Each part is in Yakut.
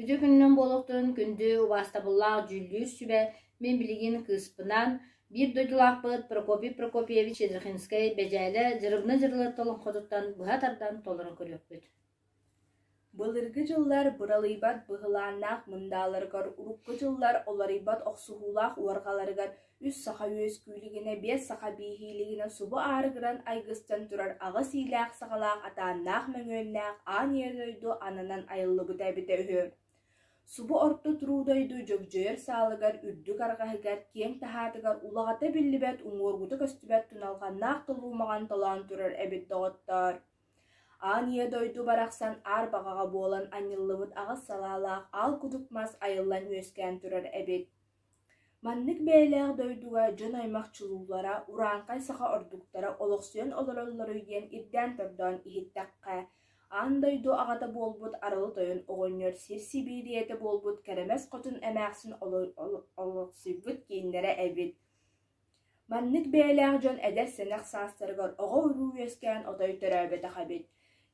Үтүө күнүнэн буолуохтун күндү убаастабыллаах дьүүллүүр сүбэ мин билигин кыыспынан биир дойдулаахпыт Прокопий Прокопьевич Ядрихинскай Бэдьээлэ Дьырыбына Дьырылыатта олоҥхотуттан быһа тардан толорон көрүөхпүт. Былыргы дьыллар быралыйбат быһылааннаах мындааларыгар, урукку дьыллар уларыйбат охсуһуулаах уорҕаларыгар үс саха үөскүүлүгүнэ, биэс саха бииһиилигинэ субу аарыгыран айгыстан турар аҕыс иилээх-саҕалаах атааннаах-мөҥүөннээх аан ийэ дойду ананан айыллыбыта эбитэ үһү. Субу орто туруу дойду дьөгдьөйөр саалыгар үрдүк арҕаһыгар, киэҥ таһаатыгар улаҕата биллибэт, уҥуоргута көстүбэт туналҕаннаах толуу маҥан толоон турар эбит доҕоттоор. Аан ийэ дойду барахсан аар баҕаҕа буолан анньыллыбыт аҕыс салаалаах аал кудук мас айыллан үөскээн турар эбит. Маннык бэйэлээх дойдуга дьон-аймах чулуулара, урааҥхай саха ордуктара олохсуйан олороллоруй диэн ирдээн-тордоон иһиттэххэ, аан дойду аҕата буолбут Арылы Тойон оҕонньор сир сибиирийэтэ буолбут Кэрэмэс Хотун эмээхсин олохсуйбут кииннэрэ эбит. Маннык бэйэлээх дьон эдэр-сэнэх саастарыгар оҕо-уруу үөскээн отой төрөөбөтөх эбит.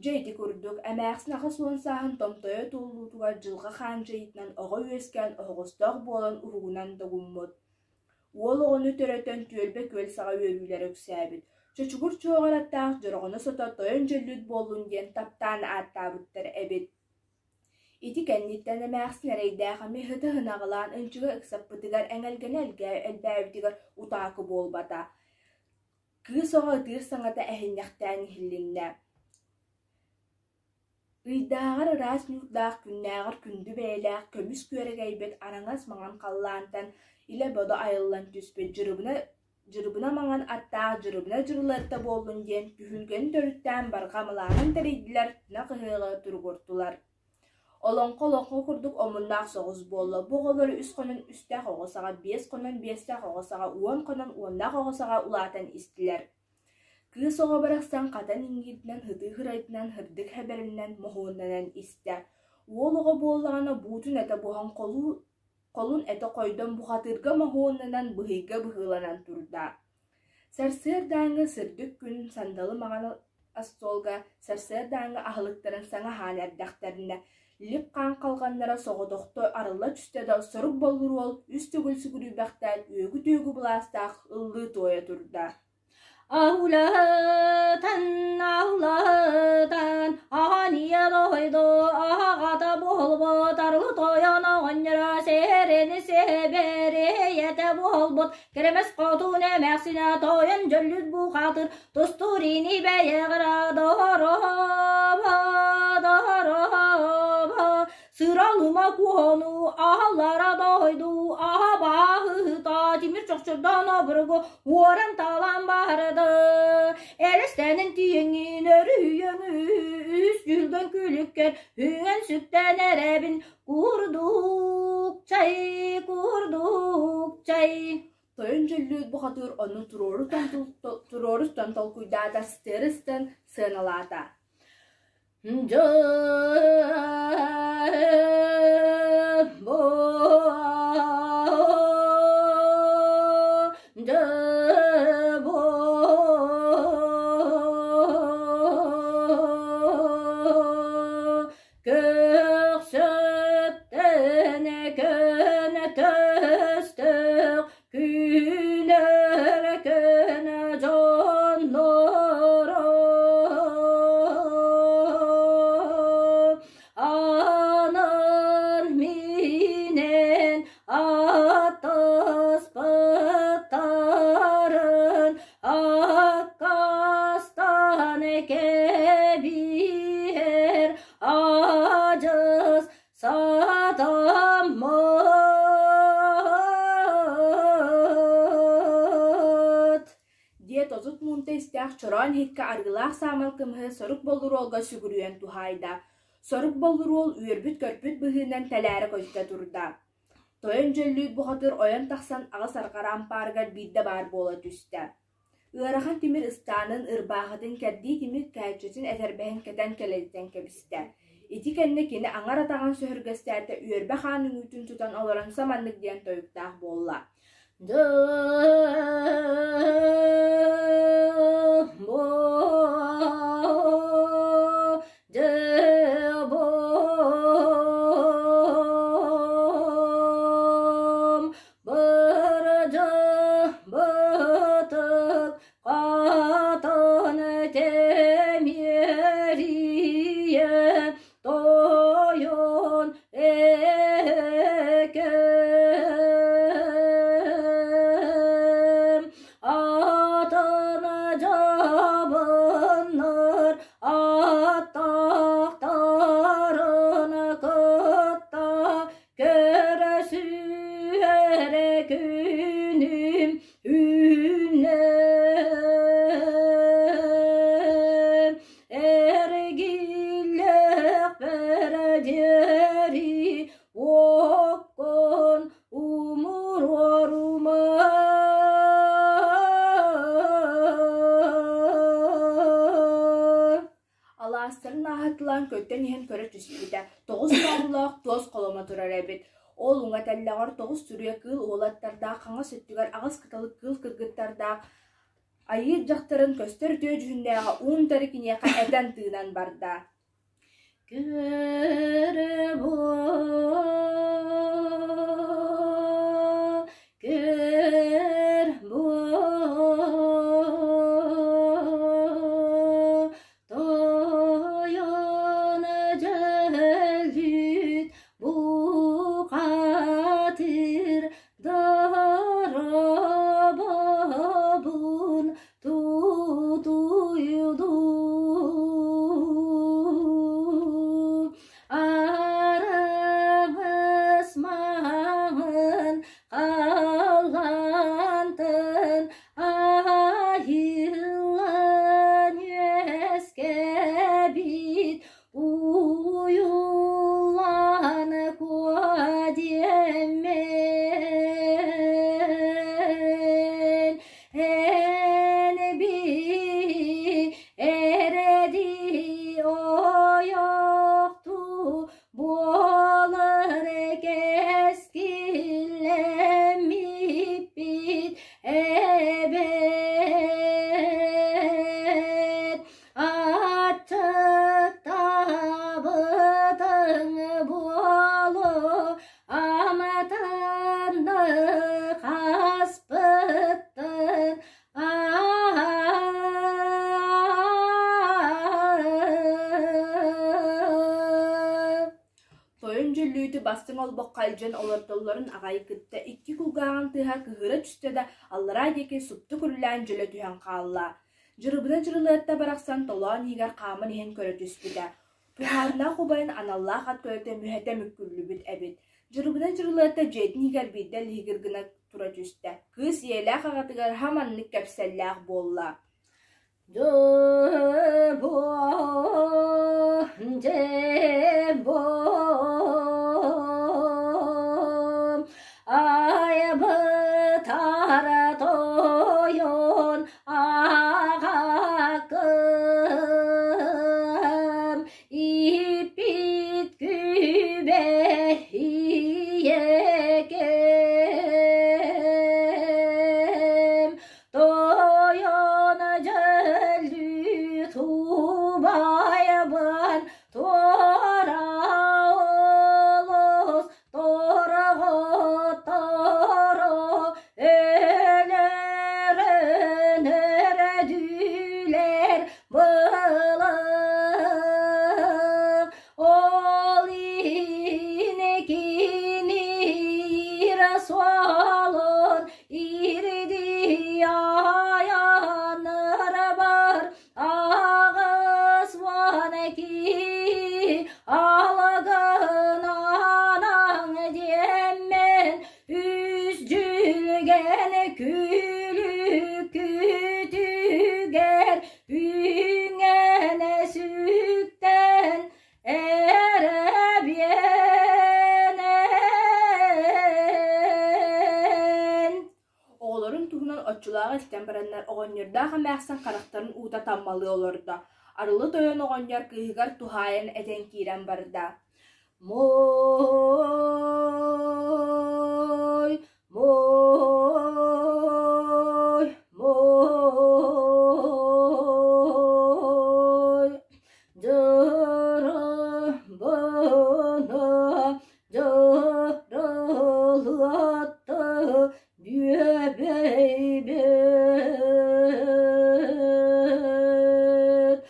Дьэ ити курдук, эмээхсин 80 сааһын томтойо туолуутугар дьылҕа хаан дьайыытынан оҕо үөскээн оһоҕостоох буолан уһугунан догуммут. Уол оҕону төрөтөн түөлбэ күөл саҕа үөрүүлэрэ үксээбит. Чочугур чуоҕар аттаах дьороҕоно сото тойон дьөллүүт буоллун диэн таптаан ааттаабыттар эбит. Ити кэнниттэн эмээхсин эрэйдээх эмиэ ыһыта-ыһынаҕалаан ынчыга ыксаппытыгар эҥэлгэнэ элбээбитигэр утаакы буолбата. Кыыс оҕо ытыыр саҥата эһинньэхтээн иһиллиннэ. Ыйдааҕар ыраас ньуурдаах күннээҕэр күндү бэйэлээх көмүс күөрэгэйбит араҥас маҥан халлаантан илэ-бодо айыллан түспүт дьырыбына Дьырыбына маҥан аттаах Дьырыбына Дьырылыатта буоллун диэн түһүлгэни төрүттээн барҕа малааһын тэрийдилэр, тунах ыһыаҕы туругуртулар. Олоҥхо олоҥхо курдук омуннаах соҕус буолла. Бу оҕолор үс хонон үстээх оҕо саҕа, биэс хонон биэстээх оҕо саҕа, уон хонон уоннаах оҕо саҕа улаатан истилэр. Кыыс оҕо барахсан хатан иҥиирдинэн һытыы һырайдынан һырдык һэбэринэн моһуоннанан истэ. Уол оҕо буоллаҕына буутун этэ буһан холуу Холун этэ хойдон бухатыырга моһуоннанан быһыйга быһыыланан турда. Сарсыардааҥҥы сырдык күн сандалы маҥан остуолга сарсыардааҥҥы аһылыктарын саҥа аһаан эрдэхтэринэ, лип хаан халҕаннара соҕотохто арылла түстэ да сорук боллур уол үс төгүл сүгүрүйбэхтээт үөгү-түөгү былаастаах ыллыы-туойа турда. Аһылатан, аһылатан, аһаниа дойду аһаҕата буолбут, аргы тойон оҕонньоро сэрэни сэбэрэйэтэ буолбут, кэрэмэс хотун эмээхсинэ тойон дьөллүт бухатыр, тустурини бэйэҕэрэ дороба, дороба, Сыралыма куону, аһаллара дойду, аһа бааһыта, тимир чохчордон обургу, уоран талан барды. Элэстэнин тииҥин өрүйөҥү, үс дьүлгэн күлүккэр үҥэн сүктэн эрэбин, курдук чай, курдук чай. Тойон дьөллүүт бухатыыр ону туруору толкуйдаата, сытыары сытан сыаналаата. Көхсөттөн көнөтөстөх Күнөр күн дьонноро анан минен аттаспыттарын аккастан кэбиһэр адьас Сатаммыт диэт 30 муунта истээх чороон иһиккэ арыгылаах саамал кымыһы сорук боллуруолга сүгүрүйэн туһаайда. Сорук боллуруол үөрбүт-көрбүт быһыынан тэлээрэ көтүтэ турда. Тойон Дьөллүүт бухатыыр ойон тахсан аҕыс арҕара ампаарыгар биирдэ баар буола түстэ. Ыарахан тимир ыстаанын, ырбаахытын кэрдии тимир кээччитин этэрбэһин кэтэн кэлэдитэн кэбистэ. Ити кэннэ кини аҥар атаҕын сөһүргэстээтэ үөрбэ хаан үҥүүтүн тутан олорон саманнык диэн тойуктаах буолла. Дьэ, бу, дьэ, бу. Тойон экем атын дьабыннар аттахтарын кытта көрөсүһэрэ күнүм үүнэ Эргиллэхпэр диэри уоккун умуруорума. Алаастарын ааһытылаан көтөн иһэн көрө түспүтэ, 9 тооллоох туос холомо турар эбит. Ол уҥа тэллэҕэр 9 сүрүө кыыл уолаттардаах, хаҥас өттүгэр 8 кыталык кыыл кыргыттардаах Айыы дьахтарын көстөр үтүө дьүһүннээҕэ уун-утары киниэхэ этэн-тыынан барда. Көр бу, көр бу, тойон дьөлүт бухатыр Доробобун тутуйду Арабыс маҥан халлаантан айыллан үөскэбит Уйуллан куо диэммин, эн эрэди ойохту буолар кэскиллэммиппит эбээт. Аччыктаабытыҥ буолуо, амтанны хаспыттын Тойон дьөллүүтү бастыҥ олбоххо илдьэн олордоллорун аҕай кытта икки кулгааҕын тыаһа кыһыыра түстэ да, аллараа диэки супту күрүлээн дьөлө түһэн хаалла. Дьырыбына Дьырылыатта барахсан толоон иһигэр хааман иһэн көрө түспүтэ, туһааннаах убайын аналлаах ат көлөтө мүһэтэ мүккүллүбүт эбит. Дьырыбына Дьырылыатта дьиэтин иһигэр биирдэ лиһигир гына тура түстэ. Кыыс ийэлээх аҕатыгар һа маннык кэпсэллээх буолла. Дьэ-бо, дьэ-бо, айбытара тойон аҕакым, ииппит күбэһиэкэм, Тойон дьөллүү тубайбын туора олус торҕотторо өлөрөн өрөдүүлэр былык ол иһин киниир суолун Ирдии айаннарбар 81 алгынанаҥ диэммин үс дьүлгэн күлүккүтүгэр үҥэн сүктэн Эрэбиэнэн. Оҕолорун туһунан оччолооҕу истэн бараннар оҕонньордоох эмээхсин харахтарын уута таммалыы олордо. Арылы Тойон оҕонньор кыыһыгар туһаайан этэн киирэн барда: Моой, моой, моой, Дьырыбына дьырылыатта бүөбэйбит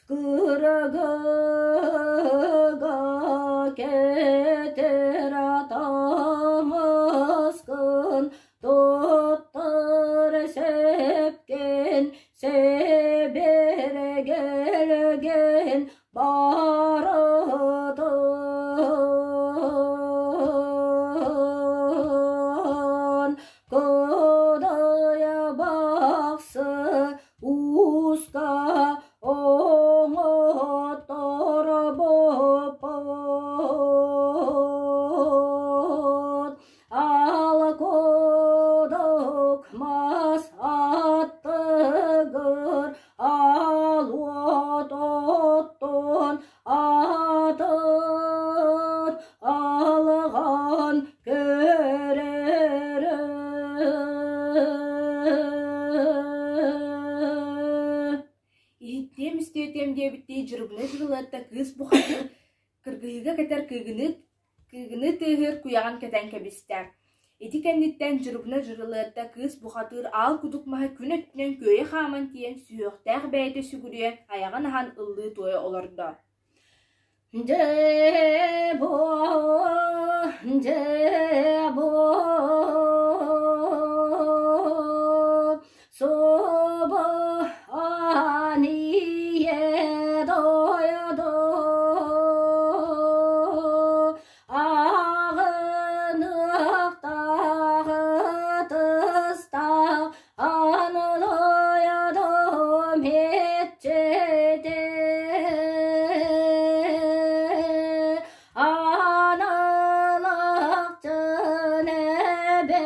кырагай. Көтөр атаҥаскын туттар сөпкүн сэбэргэлгин барытын Кудайа бахсы ууска оҥотторбуппут Ал кудук мас аттыгыр ал уот оттон атын алҕан көрөрө. Иһиттиэм истиэтиэм диэбиттии дьырыбына дьырылыатта кыыс бухатыыр кыргыһыыга кэтэр кыыгыныы кыыгыныы тыаһыыр куйаҕын кэтэн кэбистэ. Ити кэнниттэн Дьырыбына Дьырылыатта кыыс бухатыыр аал кудук маһы күн өттүнэн күөйэ хааман тиийэн сүһүөхтээх бэйэтэ сүгүрүйэн айаҕын аһан ыллыы-туойа олордо. Дьэ буо, дьэ буо, субу ание дойду Ааҕыныахтааҕы тыстаах аныдойдум иччитэ Аналахчын эбэ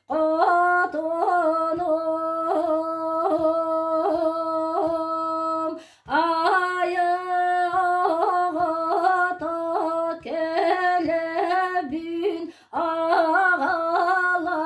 хотунум Айы оҕото кэлэбин аҕала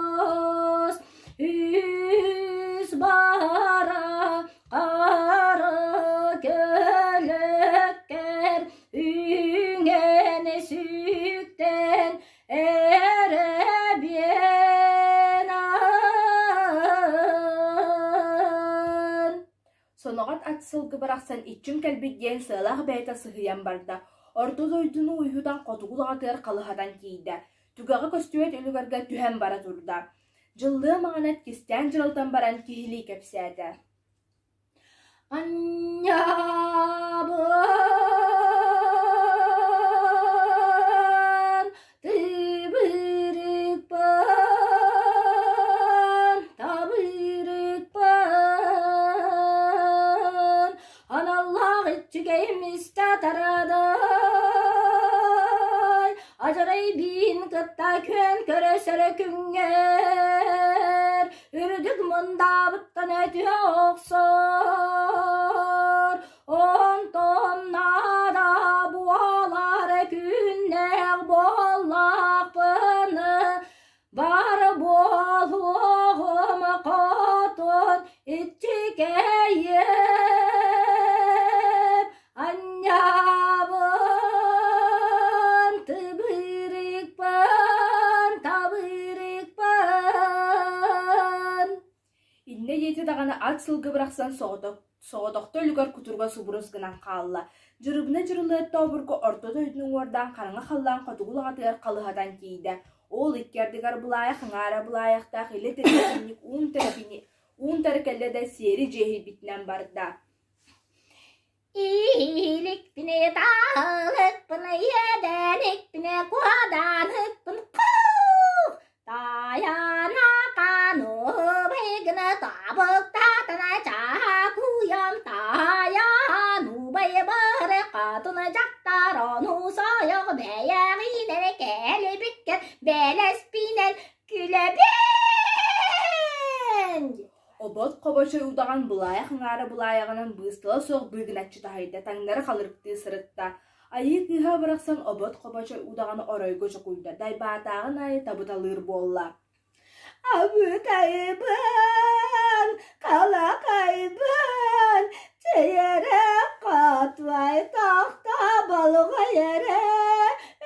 оҕус үс бара хара көлөккөр үҥэн сүктэн эрэбиэн Соноҕот ат сылгы барахсан иччим кэлбит диэн сыалаах бэйэтэ сыһыйан барда. Орто дойдуну уйгутан хотугу улаҕатыгар халыһатан тиийдэ. Түгэҕэ көстүбэт үлүгэргэ түһэн бара турда. Дьыллыа маҥанат кистээн дьырылытан баран киһилии кэпсээтэ. Анньабын тыбырыкпын табырыкпын аналлаах иччигэйим истэ тарадай адьарай биин кытта күөн көрөсөрө күҥҥэр Үрдүк мындаабыттан өтүө охсор, онтон наада буолар күннээх буоллахпына, бар буолуоҕум хотун иччикэйим Анньабын тыбырыкпын табырыкпын Иннэ диэтэ даҕаны ат сылгы бырахсан соҕотохто үлүгэр кутуруга субурус гынан хаалла. Дьырыбына дьырылыатта обургу орто дойдуну уҥуордаан хараҥа халлаан хотугу улаҕатыгар халыһатан тиийдэ. Ол икки ардыгар былаайах аҥаара былаайахтаах илэ тэбиэһинньик уун тары кэллэ да сиэри дьиэһийбитинэн барда. Ииликпинэ таалыкпын иэдэникпинэ куодааныкпын куух тайана канубайгына табыктатана чаакуйам таян убай бары катына дьахтар ону сойох бэйэҕинэн кэлибиккэр бэлэспинэн күлэбин Обот хобочой удаҕан былаайах аҥаара былаайаҕынан быыстала суох быыгыначчы таһыйда, таҥнары халырыктыы сырытта. Айыы кыыһа барахсан обот хобочой удаҕаны оройго чокуйда, дайбаатааҕын аайы табыталыыр буолла. Абытайбын, халакайбын, чэйэрэ хатвай тахта балҕай эрэ,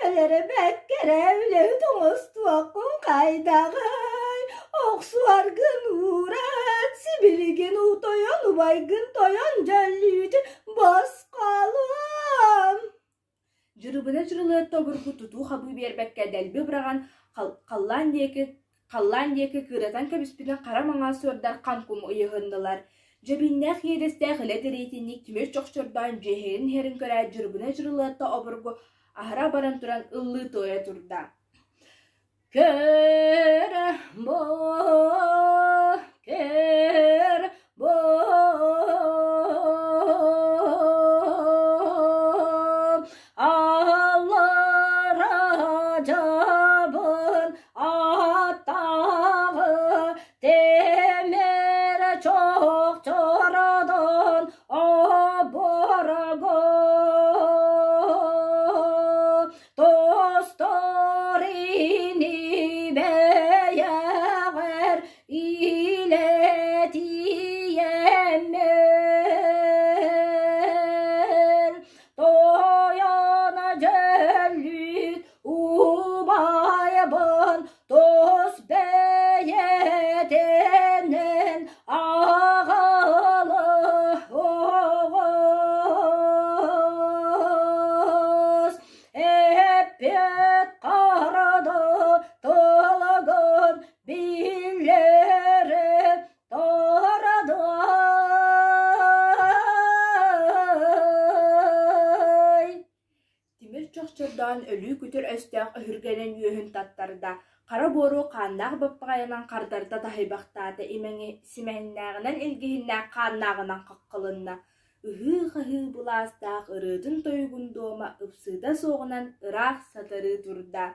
өлөрүбэккэрэ үлэһит оҥостуоххун хайдаҕый, охсуаргын уурат, сибилигин утойон убайгын тойон дьөллүүтүн. Босхолуом! Дьырыбына Дьырылыатта обургу тутуу-хабыы биэрбэккэ дэлби быраҕан халлаан диэки кыыратан кэбиспитин хара маҥаас суордар хам-кум ыйыһыннылар. Дьэбиннээх иэдэстээх илэ дэриэтинньик тимир чохчордоон дьиэһэйэн иһэрин көрөөт Дьырыбына Дьырылыатта обургу аһара баран туран ыллыы-туойа турда. Көр бу, көр бу, аллара дьабын аттаҕы тимир чохчордон обургу Тостор ини бэйэҕэр илэтийэммин Тойон дьөллүүт убайбын тус бэйэтинэн аҕалы оҕус Эппиэт харада тылыгын биллэрэ тарадай. Тимир чохчордоон өлүү күтүр өстөөх өһүргэнэн үөһүн таттарда, хара буору хааннаах баппаҕайынан хардарда таһыйбахтаата, имэҥи симэһиннээҕинэн илгиһиннээх хааннааҕынан хаххалынна, Ыһыы-хаһыы былаастаах ырыатын-тойугун дуома ыпсыыта суоҕунан ыраах сатарыы турда.